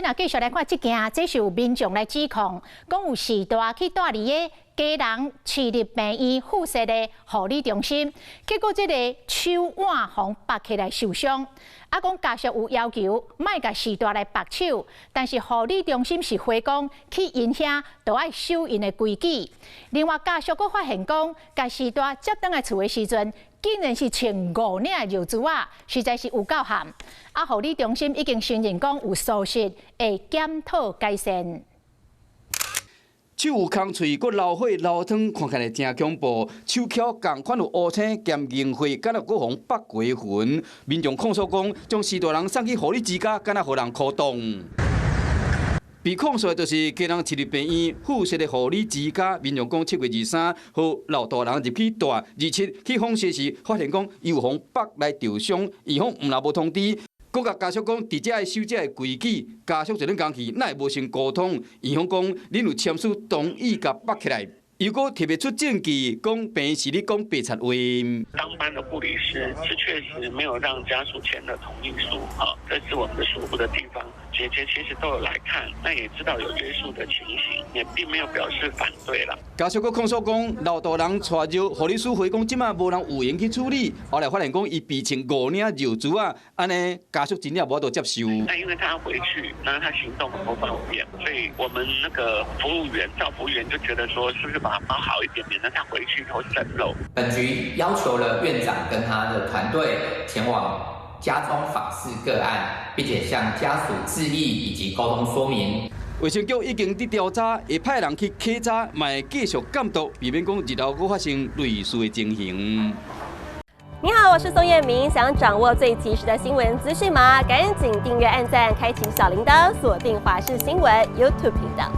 咱繼續來看這件，這是有民眾來指控，講有序大去蹛佇個基隆市立病院附設的護理中心，結果這个手腕予縛起來受傷。啊，講家屬有要求，莫共序大來縛手，但是護理中心是回講去𪜶遐都愛守𪜶的規矩。另外家屬閣發現講，共序大接轉來厝的時陣，竟然是穿五領的尿苴仔，實在是有夠譀。啊，護理中心已經承認講有疏失，會檢討改善。手有空喙，閣流血流湯，看起來誠恐怖。手蹺仝款有烏青兼凝血，敢若閣予人縛過痕。民眾控訴講，將序大人送去護理之家，敢若予人苦擋。被控訴的就是基隆市立病院附設的護理之家。民眾講，7月23予老大人入去蹛，27去訪視時，發現講伊有予人縛來受傷，院方毋但無通知。閣共家屬講，佇遮愛守遮的規矩，家屬就恁講去，哪會無先溝通？院方講，恁有簽署同意共縛起來，又閣提袂出證據，講病是咧講白賊話。當班的護理師是確實沒有讓家屬簽了同意書，哈，這是我們的疏忽的地方。姐姐其實都有來看，那也知道有約束的情形，也並沒有表示反對啦。家屬閣控訴講，老大人帶藥，護理師回講，這馬無人有閒去處理。後來發現講，伊被穿五領尿苴仔，按呢家屬真正無法度接受。那因為他回去，那他行動很不方便，所以我們那個服務員、照服務員就覺得說，是不是把它包好一點，免得他回去以後滲漏。本局要求了院長跟他的團隊前往家中訪視個案，並且向家屬致意以及溝通說明。衛生局已經佇調查，會派人去稽查，嘛會繼續監督，避免講日後閣發生類似的情形。你好，我是宋燕明，想掌握最及時的新聞資訊嗎？趕緊訂閱、按讚、開啟小鈴鐺，鎖定華視新聞 YouTube 頻道。